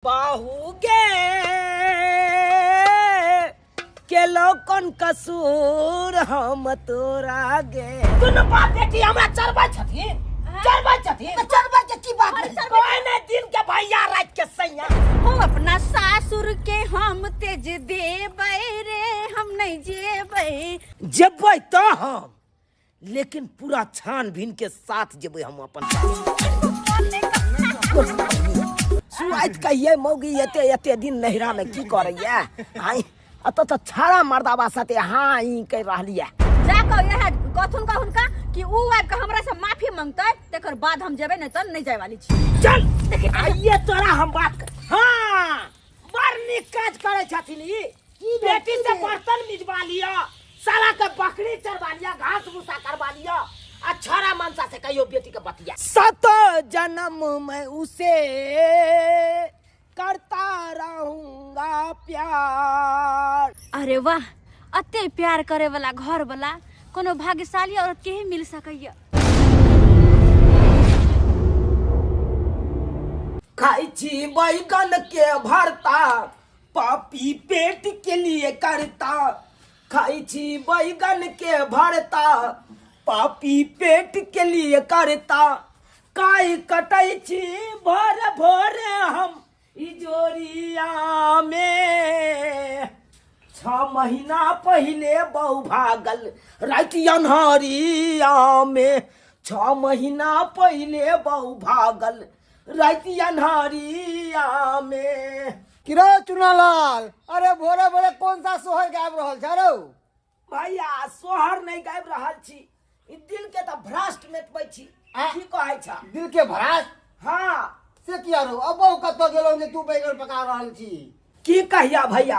बाहू गे केलो कोन कसूर हम तोरा गे। दुनू बाप बेटी हमरा चरबै छथिन, चरबै छथिन। तऽ चरबै के की बात भेलै? कोई नहीं, दिन के भैया रात के सैया। हम अपना सासुर के हम तेज देबै रे, हम नहीं जेबै। जेबै तऽ हम, लेकिन पूरा छानबीन के साथ जेबै हम अपन सुआइत कहिए मौगी एते एते दिन नैहरा में की करैया आइ अतऽ तऽ छाड़ा मर्दाबा साथे हाँ ई कहि रहलियै। जा कऽ इएह कहथुन का हुनका कि ऊ आबि कऽ हमरा से माफी मांगतै तकर बाद हम जेबै, नहीं तऽ नहीं जाय वाली छी। चल आइए तोरा हम बात कर। हाँ बड़ नीक काज करै छथिन ई। बेटी से बर्तन मिजवा लिअ, साला के बकरी चरवा लिअ, घास भूसा करवा लिअ, आ छड़ा मनसा से कहियो बेटी के बतिया। सत जन्म में उसे करता रहूंगा प्यार। अरे वाह, अते प्यार करे वाला घर वाला कोनो भाग्यशाली औरत के ही मिल सकैया। खाई छी बैगन के भरता, पापी पेट के लिए करता। खाई छी बैगन के भरता, पापी पेट के लिए करता। काई कटै छी भोर भोरे हम इजोरिया में। 6 महीना पहले बहु भागल राति अन्हरिया में। 6 महीना पहले बहु भागल राति अन्हरिया में। किरो चुनालाल, अरे भोरे भोरे कौन सा सोहर गाबि रहल छ रौ? भैया सोहर नहीं गाबि रहल छी, ई दिल के तऽ भ्रष्ट मेटबै छी। की कहै छ? दिल के भ्रष्ट? हाँ। से किया रौ? अब बहु कतऽ गेलौ जे तू बैगन पका रहल छी? की कहिया भैया,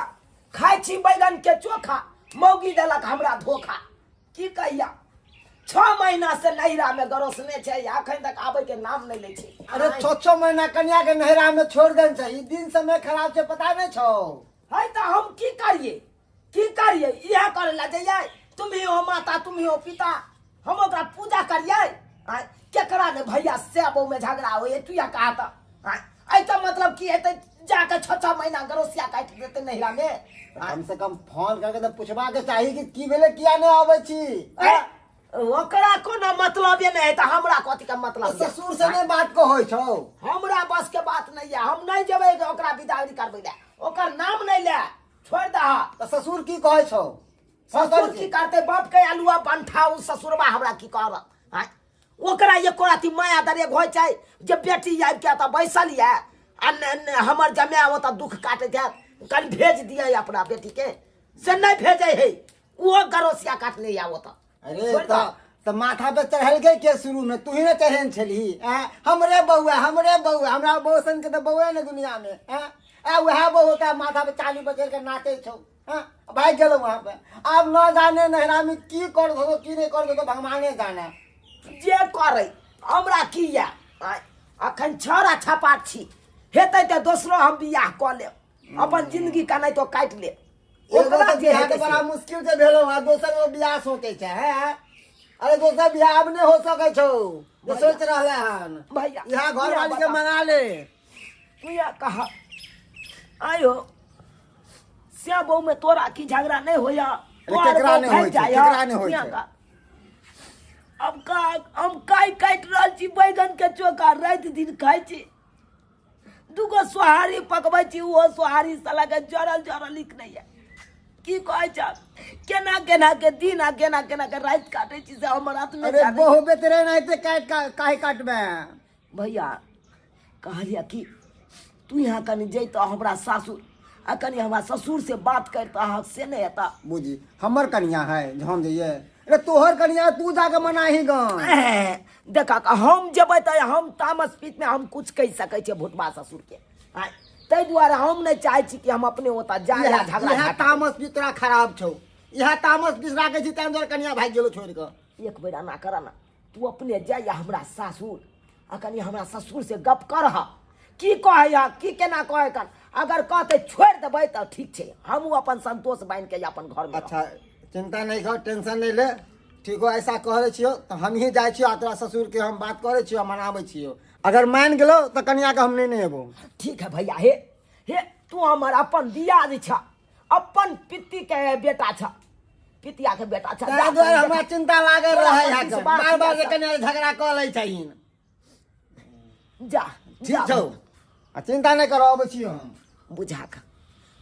खाइ छी बैगन के चोखा, मौगी देलक हमरा धोखा। की कहिया, 6 महीना से नैहरा में गरोसने छै, अखन तक आबै के नाम नहीं लै छै। अरे 6 महीना कन्या के नैहरा में छोड़ देन छै, ई दिन समय खराब छै, पता नहीं छौ। है तऽ हम की करिए, की करिए? इएह करे ला जइयै, तुम ही हो माता तुम ही हो पिता, हम ओकरा पूजा करिए? आँय, केकरा ने भैया से बहू में झगड़ा होइए, तू या कहा तऽ? आँय, एहि तऽ मतलब की हेतै, जाके 6 महीना गरोसिया काटि देतै नैहरा में। कम से कम फोन करके तऽ पूछबा के चाही कि की भेलै, किया नहि आबै छी। ए, ओकरा कोनो मतलब नहि है तऽ हमरा कथी के मतलब? ससुर से नहि बात कहै छौ? हमरा बस के बात नहीं है, हम नहीं जेबै ओकरा विदागरी करबै ले, ओकर नाम नहीं ले, छोड़ दह। तऽ ससुर की कहै छौ? ससुर की करतै, बाप के आलुआ बंठा उ ससुरबा हमरा की करत? आँय, ओकरा एको राति माया दरेग होइ छै जे बेटी आबि के तऽ बैसल यऽ आ हमर जमाय ओतऽ दुख काटैत हैत, कनि भेज दिअ अपना बेटी के, से नहि भेजै है, ओहो गरोसिया काटने यऽ ओतऽ। अरे तऽ माथा पे चढ़ेलकै के शुरू में? तू ही ने चढ़ेने छलही। आँय, हमरे बौआ, हमरे बौआ, हमरा बौआ सन के तऽ बौआ ने दुनिया में। आँय, आ वएह बौआ के माथा पे चाली बचेर के नाचै छौ। हाँ, भागि गेलौ वहाँ पे, आब न जाने नैहरा में की कर देतो की नहीं कर देतो, भगवाने जाने। जे करै हमरा की यऽ? आँय, अखन छड़ा छपाट छी, हेतै तऽ दोसरो हम बियाह कऽ लेब, अपन जिंदगी केनाहितो काटि लेब। एगो ओकरा तऽ जे बियाह हेतै तऽ बड़ा से। मुश्किल से भेलौ हँ, दोसर एगो बियाह सोचै छै। हैं? अरे दोसर बियाह आब नहि हो सकै छौ जे सोच रहले हन। भैया, यहाँ घर भैया वाली के बता। मना ले। तू या कहा आयो से बहू में तोरा की झगड़ा नहीं होया? अरे केकरा नहि होइ छै, केकरा नहि होइ छै? अब का हम काई काटि रहल छी बैगन के चोखा, राति दिन खाइ छी, दूगो सोहारी पकबै छी, ओहो सोहारी साला के जरल जरल लिख नहीं है। की कहै छ, केना केना के दिन आ केना केना के राति काटै छी से हमर आत्मे अरे जानै। बहु बेतरे नहीं ते काट काहे काटबे? भैया कहलिया कि तू यहाँ कनि जैतऽ हमरा सासुर आ कनि हमरा ससुर से बात करता, से नहीं हेता। बुझी हमर कनिया है जे हम जइए? अरे तोहर कनिया, तू जाके मनाही गन। देखा हम जेबै तऽ हम तामस पीत में हम कुछ कहि सकै छियै भुटबा ससुर के। आँय, ताहि दुआरे हम नहि चाहै छी कि हम अपने ओतऽ जाय आ झगड़ा इएह झाँटी। तामस पीत तोरा खराब छौ, इएह तामस पीस राखै छी, ताहि दुआरे कनिया भागि गेलौ छोड़ि कऽ। एक बेर एना कर ना, तू अपने जाय हमरा सासुर आ कनि हमरा ससुर से गप करह, की कहै की केना कहै कर। अगर कहतै छोड़ि देबै तऽ ठीक छै, हमहूँ अपन संतोष बान्हि के अपन घर में। अच्छा चिंता नहीं कर, टेंशन नहीं ले, ठीक हो? ऐसा कहै छियौ तऽ हमही जाइ छियौ आ तोरा ससुर के हम बात करै छियौ, मनाबै छियौ। अगर मान गेलौ तऽ कनिया के हम नहीं एबौ। ठीक है भैया। हे तू हमर अपन दियाद छ, अपन पित्ती के बेटा छ, पितिया के बेटा छ। ताहि दुआरे हमरा चिंता लागल तोरा रहै पर है विश्वास बार बार यऽ जे कनिया झगड़ा कऽ लै छहिन। जा। ठीक जा। छौ, आ चिंता नहि कर, अबै छी हम। बुझा कऽ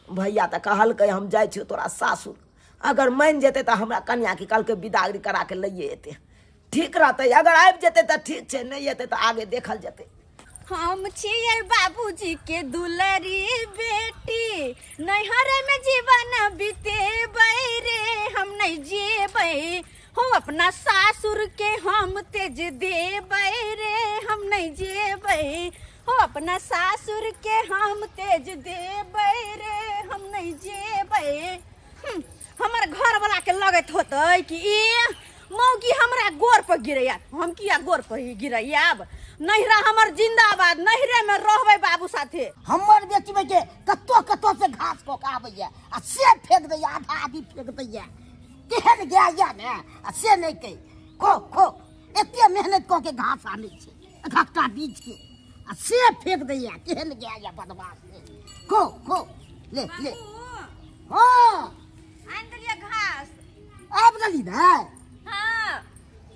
भैया तऽ कहलकै हम जाइ छियौ तोरा सासुर, अगर मानि जेतै तऽ हमरा कनियाके कहलकै बिदागरी करा के लैए एतै, ठीक रहतै। अगर आबि जेतै तऽ ठीक छै, नहि एतै तऽ आगे देखल जेतै। हम छियै बाबूजी के दुलरी बेटी, नैहर में जीवन बितेबै रे, हम नहीं जेबै हो अपना सासुर के, हम तेज देबै रे, हम नहीं जेबै हो अपना सासुर के, हम तेज देबै रे, हम नहीं जेबै। हमर घर वाला के लगैत होतै कि ई मौगी हमरा गोर पर गिरैया, हम किया गोर पर ही गिरैयाब? नैहरा हमर जिंदाबाद, नैहरे में रहबै बाबू साथे। हमर बेटी के कतो कतो से घास कऽ के आबैया आ से फेंक दैया, आधा आधी फेंक दैया, केहन गाय या ने, आ से नहि कहि खो खो, एते मेहनत कऽ के घास आनै छै एकटा बीज के, आ से फेंक दैया, केहन गाय या बदमाश छै। खो खो, ले ले। हाँ, आनि देलियै घास। आबि गेली ने? हाँ।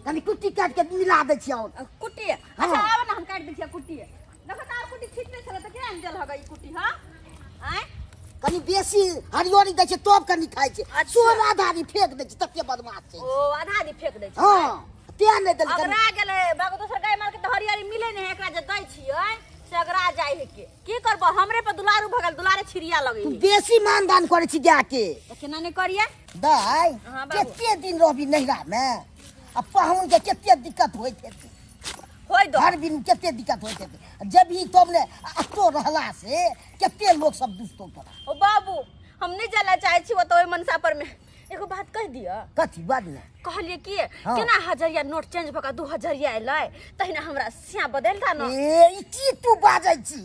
कनि कुट्टी काटि के मिला दै छियै और। कुट्टी? अच्छा, आब ने हम काटि दै छियै कुट्टी। देखो तऽ, आर कुट्टी ठीक नहि छलै तऽ केना आनि देल हगा ई कुट्टी? हाँ, आँय? कनि बेसी हरियरी दै छै तब कनि खाइ छै। अच्छा। सब आधा आधी फेंक दै छै, तते बदमाश छै। ओ आधा आधी फेंक दै छै? हँ, तें नहि देलकै। अगरा गेलै बाबू, दोसर गाय माल के तऽ हरियरी मिले नहि है, एकरा जे दै छियै से अगरा जाइ है। के की करबो, हमरे पर दुलारू भऽ गेल, दुलारे छिड़िया लगै तू है। बेसी मानदान करै छी गाय के। तऽ केना नहि करियै? दाइ। हाँ, बाबू। कते दिन रहबी नैहरा मे, आ पाहुन के कते दिक्कत होइत हेतै। होय दो। घर बिन कते दिक्कत होइत हेतै, जबही तब ने अतो रहला से कते लोक सब दुसतो तोरा। ओ बाबू, हम नहि जाय लए चाहै छी ओतऽ ओहि मनसा पर मे। एगो बात कहि दिअ। कथी बात ने? कहलियै कि हाँ। केना हजरिया नोट चेंज भऽ कऽ 2000 एलै, तहिना हमरा सिया बदलता न। ए, ई की तू बाजै छी?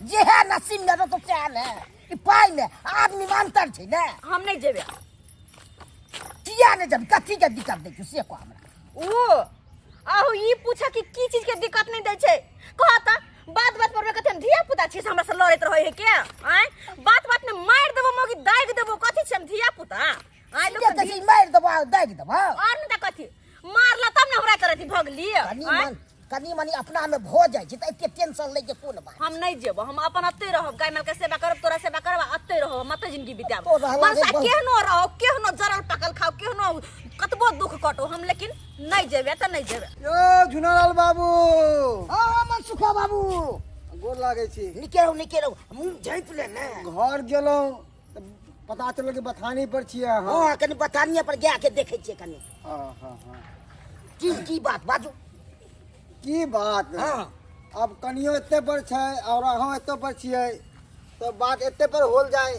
जेहे नसीब में रहतो सएह ने, ई पाइ मे आदमी मे अंतर छै ने। हम नहि जेबै। किया नहि जेबै? कथी के दिक्कत दै छौ से कह हमरा। ओ आहू ई पूछा कि की चीज के दिक्कत नहीं दै छै? कह त, बात बात पर में कथी हम धिया पुता छी से हमरा से लड़ैत रहै है के? आँय, बात बात में मारि देबो मौगी, दागि देबो। कथी छी हम धिया पुता? आँय, लोक के कहै छै मारि देबो आ दागि देबो? और नहीं त कथी, मारला तब ने हमरा तरह भगली। कनि आँय? मन कनि मनि अपना में भऽ जाइ छै तऽ एते टेंशन लै के कोन बात? हम नहीं जेबो, हम अपन अत्ते रहब, गाय माल के सेवा करब, तोरा सेवा करब आ अत्ते रहब, हम अत्ते जिंदगी बिताब। तो रहला मनसा रे बहुत। केहनो रहो, केहनो जरल पकल खाओ, केहनो कतबो दुख कटो, हम लेकिन नहीं जेबे तऽ नहीं जेबे। यौ झुनालाल बाबू। हाँ मनसुखा बाबू। गोर लागै छी। निके रहू, निके रहू, मुँह झाँपि ले ने। घर गेलहुँ तऽ पता चलल कि बथानी पर छियै अहाँ। हाँ, कनि बथानिये पर गाय के देखै छियै कनि। हाँ हाँ हाँ। की की बात बाजू? की बात? हाँ। अब कनियो एते पर छै और अहाँ एते पर छियै तऽ बात एते पर होल जाय।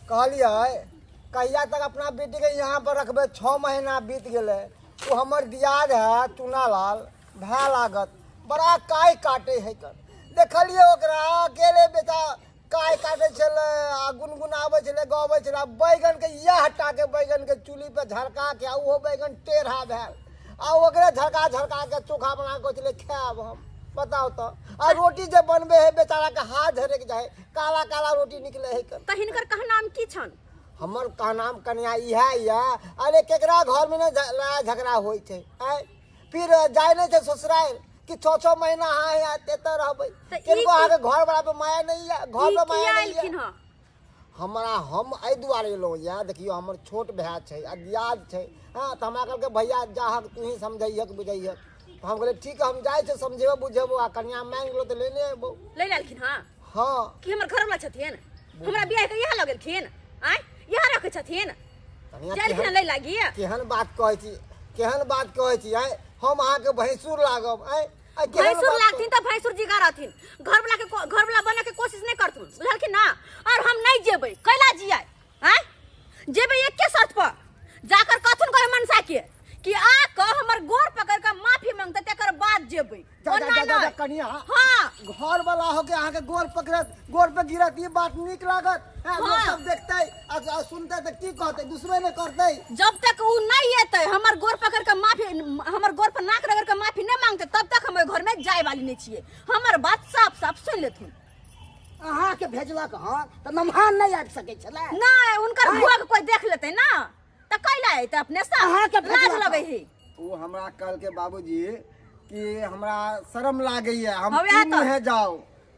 कहलियै कहिया तक अपना बेटी के यहाँ पर रखबै? 6 महीना बीत गेलै। ओ हमर दियाद है चुनालाल भाय लागत, बड़ा काय काटे है कर। देखलियै ओकरा अकेले बेटा काय काटे छलै आ गुनगुनाबै छलै, गबै छलै, आ बैगन के इएह हटा के बैगन के चूल्ही पे झरका के, आ ओहो बैगन टेढ़ा भेल, आ ओकरे झरका झरका के चोखा बना के छलै खायब हम। बताउ तऽ, आ रोटी जे बनबे है बेचारा के हाथ झरक जाए, काला काला रोटी निकले है कर। तऽ हिनकर कहनाम की छन? हमर कहनाम कनिया इएह यऽ, अरे केकरा घर में ने लड़ाई झगड़ा होइ छै? आँय, फिर जाय नहि छै ससुराल कि 6 6 महीना अहाँ यहाँ एतऽ रहबै? तऽ ई किनको की- अहाँके घर वाला पे माया नहि यऽ, घर ई पे माया किया नहि यऽ? एलखिन हँ? हमरा हम एहि दुआरे एलहुँ यऽ, देखियौ हमर छोट भाय छै आ दियाद छै। हँ, तऽ हमरा कहलकै भैया जाहक तूही समझैहक बुझैहक, तऽ हम कहलियै ठीक है, हम जाइ छियै समझेबो बुझेबो, आ कनिया माँगि गेलौ तऽ लेने अयबौ। लै लए एलखिन हँ? हँ। कि हमर घरवला छथिन? हमरा बियाह के इएह लगेलखिन? आँय, इएह रखै छथिन? कनिया जालखिन केहन लै लागी। केहन बात कहै छी, केहन बात कहै छी? आँय, हम अहाँके भैंसुर लागब? आँय, आँय, केहन भैंसुर बात? लागथिन तऽ भैंसुर जिगा रहथिन, घरवला के घरवला बने के कोशिश नहीं करथुन, बुझलखिन ना? और हम नहीं जेबै, कैला जियाय? आँय, जेबै एके शर्त पर, जाकर कहथुन कहे मनसा के कि आ कऽ हमर गोर पकड़ के माफी मांगते, तकर बाद जेबै। जा, जा, ओना जा, जा, नहि। कनिया। हाँ। घर वाला हो के अहाँके गोर पकड़त, गोर पे गिरत, ई बात नीक लागत? हैं, लोग हाँ। सब देखतै आ सुनतै तऽ की कहतै? दुसबे नहि करतै। जब तक उ नहीं एतै, हमर गोर पकड़ के माफी, हमर गोर पर नाक रगड़ के माफी नहीं मांगते, तब तक हम ओहि घर में जाय वाली नहीं छियै। हमर बात साफ साफ सुन लेथुन। अहाँके भेजलक हँ तऽ नमहान नहि आबि सकै छलै। नहि, हुनकर भुआ के कोई देख लेतै ना तऽ कैला अयतै अपने से? अहाँके लाज भेजलक। लगै है। ओ हमरा कहलकै बाबूजी कि हमरा शरम लागैया, हम हँ, वएह तू तऽ। मुँहे जाउ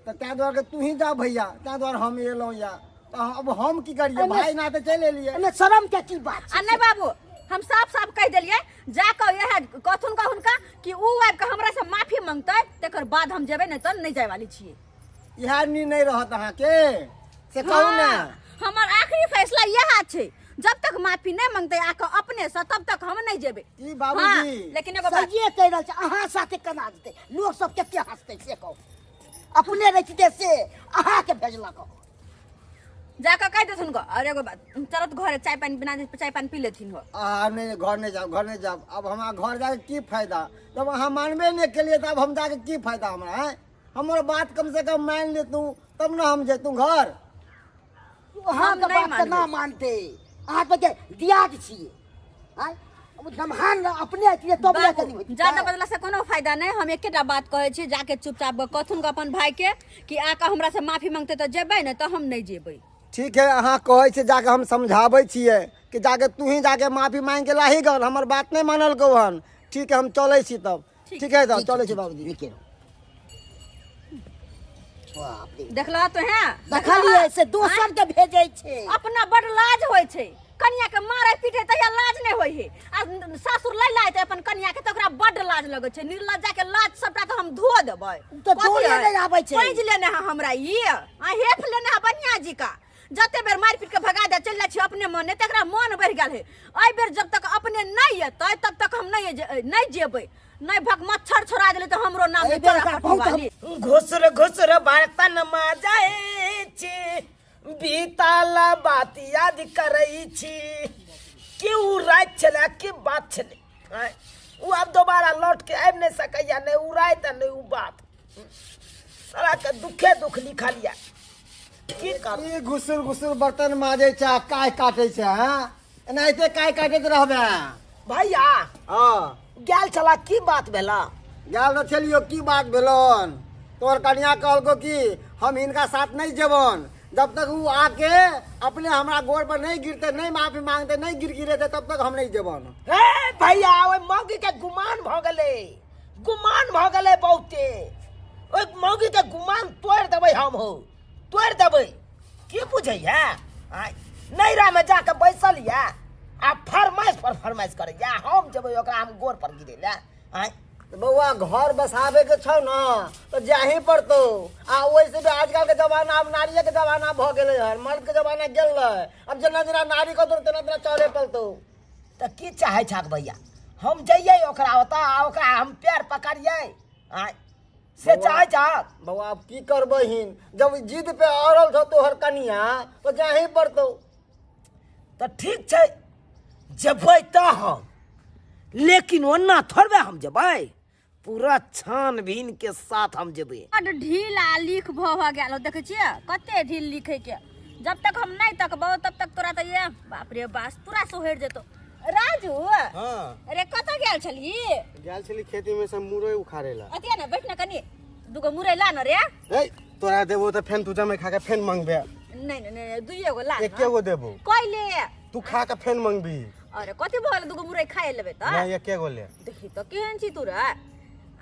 तऽ ताहि दुआरे तू ही जा भैया, ताहि दुआरे हम एलहुँ या तऽ अब हम की करियै? भाय नाते चलि एलियै। एहिमे शरम के की बात आ छै? नहि बाबू, हम साफ साफ कहि देलियै, जा कऽ इएह कहथुन कऽ हुनका कि उ आबि कऽ हमरा से माफी मंगतै तकर बाद हम जेबै, नहि तऽ नहि जाय वाली छियै। इएह निर्णय रहत अहाँके से कहू ने। हाँ, हमर आखिरी फैसला इएह छै, जब तक माफी नहीं मंगते आके अपने से तब तक हम नहीं जेबे। की बाबूजी? हाँ, लेकिन एगो बात सहिए कहि रहल छै। अहाँ साथे केना जेतै? लोक सब कते हंसतै से कहू। अपने रहितै से अहाँके भेजलक हँ। जाकऽ कहि देथुन गो। और एगो बात, चलत घरे चाय पानी बना दे, चाय पानी पी लेथिन हो। आ नहीं, घर नहीं जाओ, घर नहीं जाओ। अब हमरा घर जाके की फायदा जब अहाँ मानबे नहीं केलिए? तऽ अब हम जाके की फायदा हमरा? हैं, हमर बात कम से कम मान लेतू तब ना हम जैतू घर। अहाँके हम नहि बात तऽ ना मानबै। मानतै। अहाँके दियाद छियै आँय, नमहान अपने अतियै तब ने कनी बाबू, होइतै। ज्यादा बदला से कोनो फायदा नहीं। हम एकेटा बात कहै छी, जाके चुपचाप कहथुन गो अपन भाई के कि आके हमरा से माफी मांगते तऽ जेबै, नहीं तऽ हम नहीं जेबै। ठीक है, अहाँ कहै छी, जाके हम समझाबै छियै कि जाके तू ही जाके माफी मांग के लाही गन, हमर बात नहीं मानलकौ हन। ठीक है, हम चलै छी तब। ठीक है, तब चलै छी बाबूजी। नीके रहू। बाप रे। देखलह तो हैं? देखलियै से दोसर के भेजै छै। अपना बड़ लाज होइ छै, कनिया के मारे पीटे तहिया लाज नहीं होइ है, आ सासुर लै लाए अपन कनिया के तऽ ओकरा बड लाज लगै छै। निर्लज्जा के लाज सबटा तऽ हम धो देबै। तऽ कथी धोले है? नहि आबै छै। पैंज लेने है हमरा ई आ हेफ लेने है बनिया जी का। जते बेर मारि पीट के भगा दे चलि जाइ छी अपने मने, तकरा मन बढ़ि गेल है। एहि बेर जब तक अपने नहि एतै तब तक हम नहि जेबै। नहि भक मच्छर छोड़ा देले तऽ हमरो नाम एहि नहि बेर चोरा ओकरा बहुत पटवाली। घुसर घुसर बर्तन माजै छी, बीतल बात याद करै छी। कि उ राति छलै की बात छलै? आँय, उ आब दोबारा लौट के आबि नहि सकैया, नहि उ राति आ नहि उ बात। सारा के दुखे दुख लिखल यऽ, की करू? ई घुसुर घुसुर बर्तन माजै छै आ काय काटै छै? हैं, एनाहिते काय काटैत रहबे? भैया। हँ। गेल छला, की बात भेला? गेल तऽ छलियौ, की बात भेलन? तोहर कनिया कहलको कि हम हिनका साथ नहीं जेबन, जब तक उ आके अपने हमरा गोड़ पर नहीं गिरते, नहीं माफी मांगते, नहीं गिर गिरेते, तब तक हम नहीं जेबन। हे भैया, ओहि मौगी के गुमान भऽ गेलै, गुमान भऽ गेलै बहुते। ओहि मौगी के गुमान तोड़ि देबै हम, हो तोड़ि देबै। की बुझैया? आँय, नैहरामे जाके बैसल यऽ आ फरमाइश पर फरमाइश करैया, हम जेबै ओकरा हम गोड़ पर गिरै लए? आँय। तऽ बौआ, घर बसाबे के छौ ने तऽ जाही पड़तौ। आ ओहिसे भी आजकल के जमाना आब नारिये के जमाना भऽ गेलै हन, मर्द के जमाना गेलै। आब जेना जेना नारी कहतौ तेना तेना चले पड़तौ। तऽ की चाहै छहक भैया? हम जइयै ओकरा ओतऽ आ ओकरा हम पैर पकड़ियै? आँय, से चाहै छहक? बौआ, आब की करबहिन? जब जिद पे अड़ल छौ तोहर कनिया तऽ जाही पड़तौ। तऽ ठीक छै, जेबै तऽ हम, लेकिन ओना थोड़बे हम जेबै, पूरा छानबीन के साथ हम जेबै। बड ढील आ लीख भऽ भऽ गेल हो, देखै छियै कते ढील लिखै के। जब तक हम नहीं तकबौ तब तक तोरा तऽ ये बाप रे बास पूरा सोहरि जेतौ। राजू। हाँ। अरे कतऽ गेल छलही? गेल छली खेती में से मुरई उखाड़े ला। अतिया ने बैठ ने कनी, दूगो मुरई ला न रे। ए, तोरा देबो तऽ फेन तू जमे खा के फेन मंगबे। नहीं नहीं नहीं, दुइये गो ला न। एके गो देबो। कइले? तू खा के फेन मंगबी। अरे कथी भऽ गेल, दूगो मुरई खाए लेबै तऽ। नहीं, एके गो ले। देखी तऽ केहन छी तू रे।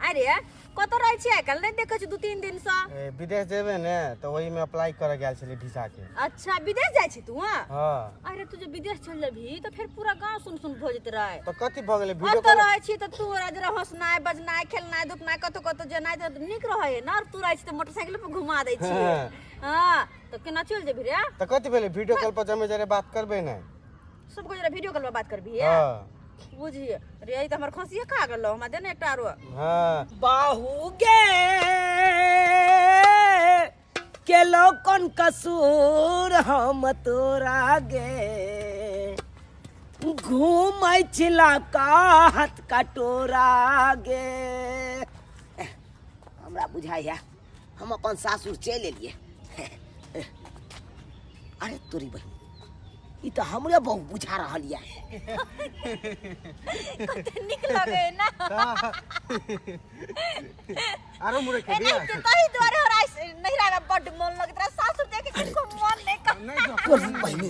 अरे कतऽ रहै छी आइ काल्हि? नहि देखै छी 2-3 दिन सँ। ए, विदेश जेबे ने तऽ ओही में अप्लाई करे गेल छली वीसा के। अच्छा, विदेश जाइ छी तू? हाँ। हाँ। अरे तू जे विदेश चल जेबही तऽ फेर पूरा गांव सुन सुन भऽ जेतै रे। तऽ कथी भऽ गेलै? वीडियो ओतऽ कॉल रहै छी तऽ तू जरा हँसनाइ बजनाइ खेलनाइ धुपनाइ कतौ कतौ जेनाइ तऽ नीक रहै है ने। और तू रहै छी तऽ मोटरसाइकिल पर घुमा दै छी। हाँ। हाँ, तऽ केना चलि जेबही रे? तऽ कथी भेलै? वीडियो कॉल पर जमे जरे बात करबै ने। सबको जरा वीडियो कॉल पर बात करबही? हाँ। बुझिए रे, ई तऽ हमर खसिए खा गेलो, हमरा दे ने एकटा आरो। हाँ। बाहू गे, केलो कोन कसूर हम तोरा गे, घूमै छिला का हाथ कटोरा गे। हमरा बुझाइया हम अपन सासुर चलि एलियै। अरे तोरी बहिन, ई तऽ हमरे बहु बुझा रहल यऽ। कते नीक लगे ना। आरो मुरई खेबी? एनाहिते तही दुआरे हमरा नैहरा में बड्ड मन लगैत रहे सासुर देखे किनको मन नहीं कर तोर बहिनी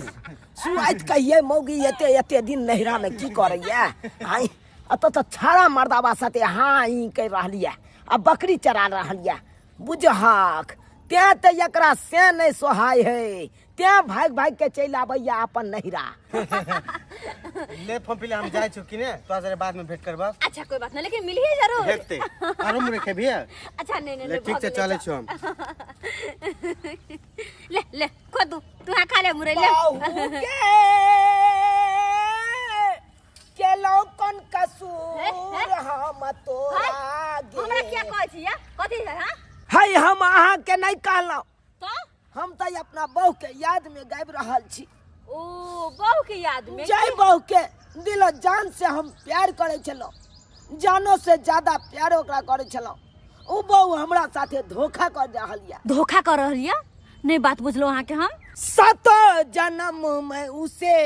सुआइत कहिए मौगी एते एते दिन नैहरा में की करैया आइ अतऽ तऽ छाड़ा मर्दाबा साथे हाँ ई कहि रहलियै आ बकरी चरा रहलियै बुझहक तें तऽ एकरा से नहि सोहाय है तें भागि भागि के चलि आबैया अपन नैहरा। ले फोन पीले हम जाइ छु कि ने तोरा जरे बाद में भेंट करबा। अच्छा कोई बात नहीं, लेकिन मिलिए जरूर। हेतै आरो मुरे खेबी है? अच्छा नहीं नहीं ले नहीं, ठीक भऽ छै गेलै, चलै चल। छु हम। ले ले खो तू तू हाँ खा ले मुरई ले। बाहु के केलौ कोन कसूर हम तोरा हमरा किया गे। कहै छी या कथी है हां? है हम अहाँ के नहीं कहलहुँ। तो हम तऽ अपना बहू के याद में गाबि रहल छी। ओ बहू के याद में? जय बहू के दिल जान से हम प्यार करे छलहुँ, जानो से ज्यादा प्यार ओकरा करे छलहुँ, ओ बहू हमरा साथे धोखा कर रहल या। धोखा कर रहल या? नहीं बात बुझलो अहाँ के हम। सात जन्म में उसे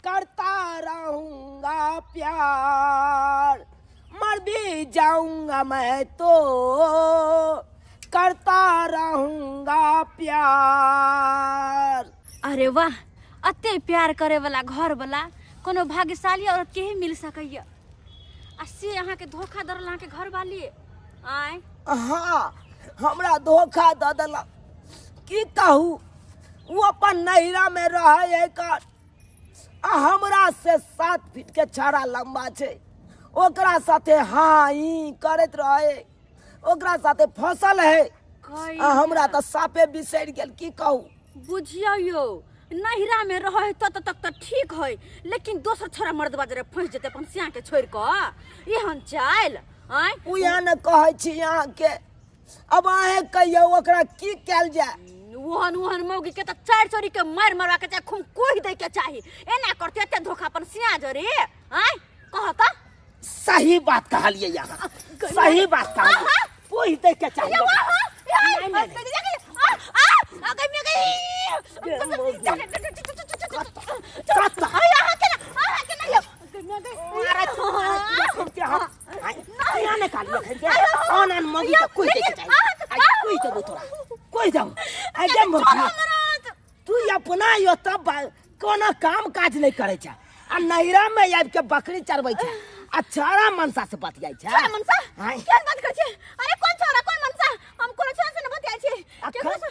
करता रहूंगा प्यार, मर भी जाऊंगा मैं तो करता रहूंगा प्यार। अरे वाह, अते प्यार करे वाला घर वाला कोनो भाग्यशाली औरत के ही मिल सकैया, आ से अहाँ के धोखा दरल अहाँ के घर वाली। आय हाँ हमरा धोखा द देलक, की कहू, वो अपन नैहरा में रहे है कर, आ हमरा से 7 फीट के छाड़ा लंबा छै, ओकरा साथे हाँ ई करैत रहे, ओकरा साथे फसल है, आ हमरा तऽ साफे बिसरि गेल, की कहू। बुझियौ यौ, नैहरा में रहे तत तक तऽ ठीक है, लेकिन दोसर छोरा मर्दबा जरे फंसि जेतै अपन सिया के छोड़ि कऽ, एहन चालि। आँय उएह ने कहै छी अहाँके, अब अहें कहियौ ओकरा की कयल जाय। ओहन ओहन मौगी के तऽ चारि चोरी के मारि मरवा के चाहे खून कोहि दै के चाही, एना करते एते धोखा अपन सिया जरे। आँय कह तऽ। सही बात कहलियै अहाँ, सही बात कहलियै, कोहि दै के चाही। नहीं, नहीं, तू अपना यो तब कोनो काम काज नहीं करे छै, आ नैहरा में आबि के बकरी चरबै छै, आ छौड़ा मनसा से बतियाइ छै। छोड़ा मनसा? हाँ। केहन बात करै छै? अरे कोन छोड़ा कोन मनसा? हम कोनो छोड़ा से न बतियाइ छी। केकरो से?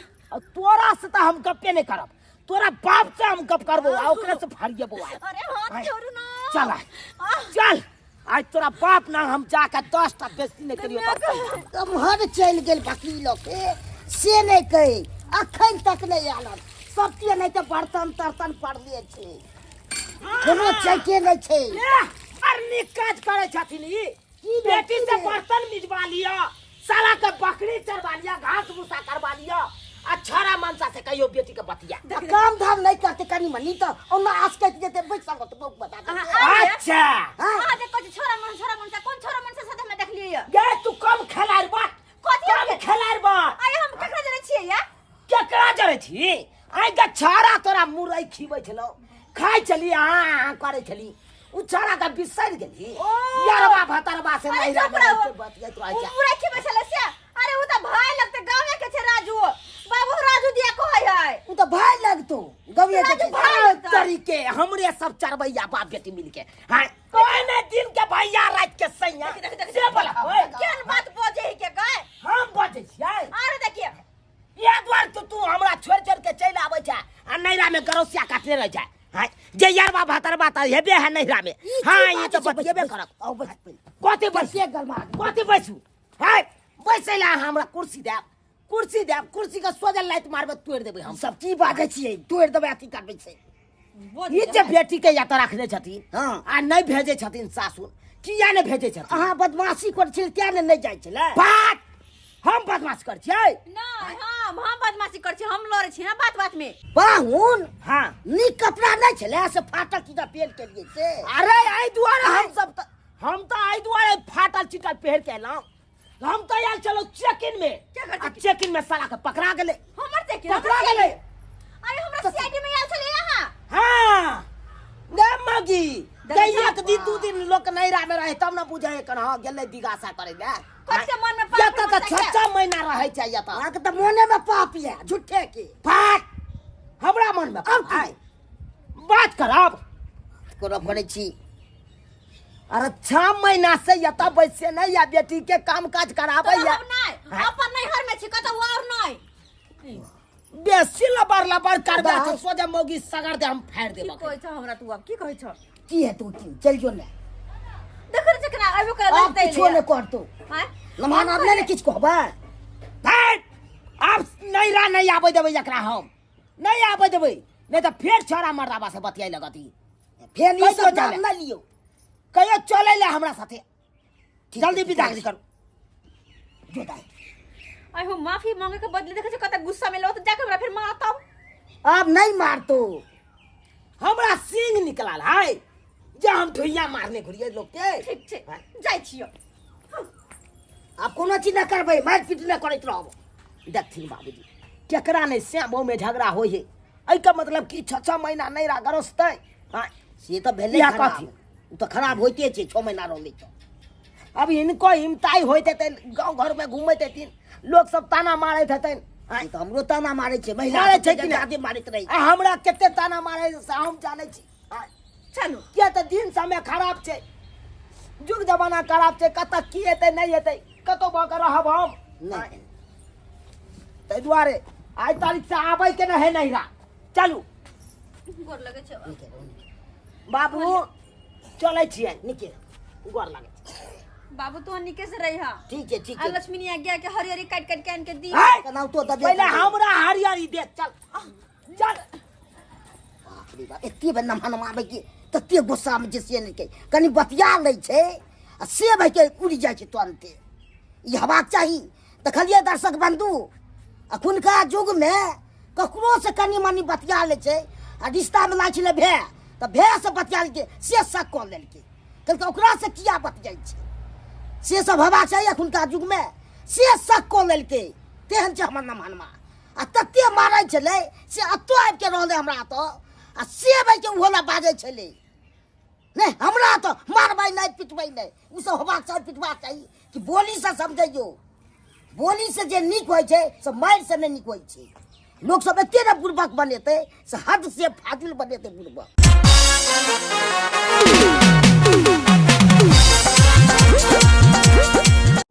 तोरा से तऽ हम गप्पे नहीं करब, तोरा बाप से हम गप करबो आ ओकरा से फरिएबो आइ। अरे हाथ आइ। छोड़ू ना। चल आइ। चल आज तोरा बाप ना हम जाके 10 टा बेइज्जती नहीं करियो तब। कम्हर चलि गेल बकरी लऽ के से नहीं कही, अखन तक नहीं आयल, सब के नहीं तऽ बर्तन तर्तन पड़ले छै, कोनो चैके नहीं छै। अरे नीक काज करै छथिन ई, की भेल, बेटी की से भेल? बर्तन मिजवा लिअ, साला के बकरी चरवा लिअ, घास भूसा करवा लिअ, आ छौड़ा मनसा से कहियो बेटी के बतिया। आ काम धाम नहीं करते कनी मनी तऽ ओना आसकैत जेतै, बैठ सकत तऽ बहुत बता देतै। अच्छा। हाँ। अहाँ जे कहै छी छौड़ा मन, छौड़ा मनसा, कोन छौड़ा मनसा से तऽ हमरा देखलियै यऽ? गे तू कम खेलाड़ बा। कथी कम हम खेलाड़ बा। अरे हम केकरा जरै छियै या? केकरा जरै छी? आइ के छौड़ा तोरा मुरई खिबै छलौ, खाइ छली, हाँ हाँ करै छली, उ छौड़ा के बिसरि गेली। ओ। यरबा भतरबा से अरे नैहरा चुप में रहो। रहिते बतियाइत रहै उ छै। मुरई खिबै छलै से? अरे उ तऽ भाय लगतै, गाँवे के छै राजू बाबू, राजू दिया कहै है। उ तऽ भाय लगतौ, गविए के राजू छै। भाय लगतौ। तरीके हमरे सब चरबैया बाप बेटी मिलके। हाँ, कोई नहीं दिन के भैया रात के सैया। से बोला, ओए। केहन बात बजै है के गए? हम बजै छियै। अरे देखिए। इएह दुआरे तो तू हमरा छोड़ि छोड़ि के चलि आबै छै आ नैहरा में गरौसिया काटने रहै छै। हाँ, जे यरबा भतरबा तऽ हेबे है नैहरा में। ई की हाँ, ई बात तऽ छै? बतियेबे बैस, करब। आउ बैस पहिले। कथी बैसू? से गरमा। कथी बैसू? हाँ, बैसै लए अहाँ हमरा कुर्सी देब, कुर्सी देब, कुर्सी के सोझे लात मारबै तोड़ि देबै हम। सब की बाजै छियै? तोड़ि देबै अथी करबै छै। ई जे बेटी के या तऽ रखने छथिन, हाँ। आ नहि भेजै छथिन सासुर, किया नहि भेजै छथिन? अहाँ बदमाशी करै छलियै तें ने नहि जाइ छलै। बात हम बदमाश करै छियै? नहि, हम बदमाशी करै छियै, हम लड़ै छियै बात बात में। पाहुन, हाँ। नीक कपड़ा नहि छलै से फाटल चीटा पेन केलियै से। अरे एहि दुआरे हम सब तऽ, हम तऽ एहि दुआरे फाटल चीटल पहिर के एलहुँ। हम तऽ आयल छलहुँ चेक इन में, क्या करतै? आ चेक इन में साला के पकड़ा गेलै। हमर चेक इन? पकड़ा गेलै। अरे हमरा सीआईडी में आयल छलै अहाँ। हाँ, गे मगी, गई एक दिन दू दिन लोक नैहरा में रहे तब न बुझे कर, हाँ गेलै दिगासा करे ले। कते मन में पाप एतऽ तऽ छह छह महीना रहै छै एतऽ। अहाँके तऽ मोने में पाप यऽ झूठे के। पाप हमरा मन में आब की? आय बात करब करब करै छी। अरे 6 महीना से एतऽ बैसे नहि या बेटी के काम काज कराबै तो या रहब नहि, अपन नैहर में छी, कतौ और नहि। बेसी लबर लबर करबै दाइ। तऽ सोझे मौगी सगर दे हम फाड़ि की देबऽ। कहै छौ हमरा तू आब? की कहै छौ? की हेतौ की? चलि जो ने। देखो रे जकरा आबो कर आब लगतै। किछो नहि करतौ। आँय? नमहन आब नहि ने किछु कहबै। धैर, आब नैरा नहि आबै देबै एकरा, हम नहि आबै देबै, नहि तऽ फेर छौड़ा मर्दाबा से बतियाइ लगत ई। फेर ई कहियो सब नाम चले। नहि लियौ। कहियो चलै ले हमरा साथे। ठीक जल्दी छै, विदा ठीक करू। जो दाइ। आइ हो माफी मांगे के बदले देखै छौ कते गुस्सा में लो, तऽ जाके हमरा फेर मारतौ। आब नहि मारतौ। हमरा सिंग निकलल है जे हम ठुइया मारने घुरिए लोग के। ठीक छै, जाइ छियौ। आब कोनो चीज नहि करबै, मारि पीट नहि करैत रहब। देखथिन बाबूजी, केकरा नहि श्याम बहु में झगड़ा होइ है, एहिके मतलब कि 6 6 महीना नहि रा गरसतै? आँय, से तऽ भेलै इएह खराब। कथी? ओ तऽ खराब होइते छै, 6 महीना रहलै तऽ। अब हिनको हिमताइ होइत हेतनि, गाँव घरमे घुमैत हेथिन, लोक सब ताना मारैत हेतनि। आँय, तऽ हमरो ताना मारै छै महिला मारै सब छै तऽ कि नहि? जादे मारैत रहै। आ हमरा कते ताना मारै छै से हम जानै छी। आँय, चलू। किया तऽ दिन समय खराब छै, युग जमाना खराब छै, कतऽ की हेतै नहि हेतै, कतौ भऽ कऽ रहब हम नहि। ताहि दुआरे आइ तारीख से आबै के नहि है नैहरा। चलू। गोर लगै छै। नीके रहू, नीके। बाबू चलै छियै। नीके रहू। गोर लागै छै। बाबू, तू नीके से रही। ठीक छै, ठीक आ छै। लक्ष्मी आज्ञा के हरियरी काटि काटि के आनि के दी। है? केनाहितो दबे पहिले करबै। हमरा हरियरी दे, चल चल। बाप रे बाप, एते बेर नमहा नमाबै के तते गुस्सामे जे से नहि के कनि बतिया लै छै आ से भइके उड़ि जाइ छै तुरन्ते। ई हेबाक चाही। देखलियै दर्शक बन्धु, अखुनका युगमे ककरोसँ कनि मनि बतिया लै छै आ रिश्तामे लागै छलै भाय, तऽ भायसँ बतिया लेलकै से शक कऽ लेलकै, कहलकै ओकरासँ किया बतियाइ छै। से सब हेबाक चाही अखुनका युगमे? से शक कऽ लेलकै, तेहन छै हमर नमहनमा। आ तते मारै छलै से एतऽ आबिके रहलै हमरा एतऽ, आ से भाइके ओहो लए बाजै छलै नहि हमरा तऽ मारबै नहि पिटबै नहि। ओ सब होबाक चाही, पिटबाक चाही कि बोलीसँ समझैयौ। बोलीसँ जे नीक होइ छै से मारिसँ नहि नीक होइ छै। लोक सब एते ने बुड़बक बनेतै से हद से फाजिल बनेतै बुड़बक।